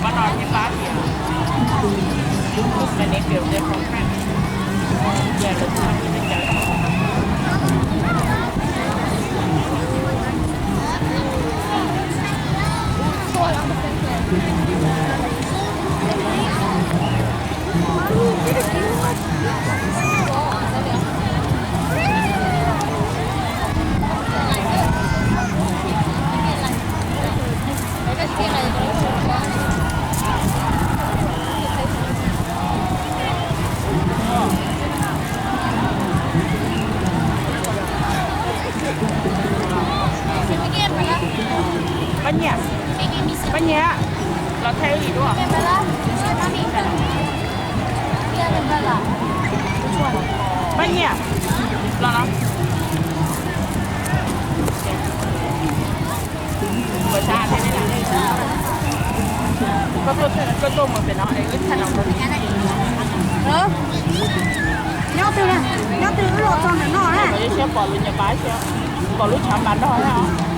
Pab no thiab pab tias, manager they're from France. Yeah, lawv tsis tau nyob teb chaws. Pab nyiam, pab nyiam, los thaij wb ib duab. Pab nyiam, los no. Ua sab thiab ne. Koj tuaj, koj tuaj mus pem no es wb thaij no. Nyob twg, nyob twg wb los txog ntawm no na. Pom lub nyuag pab thiab, pom lub tshav npas nrog thiab.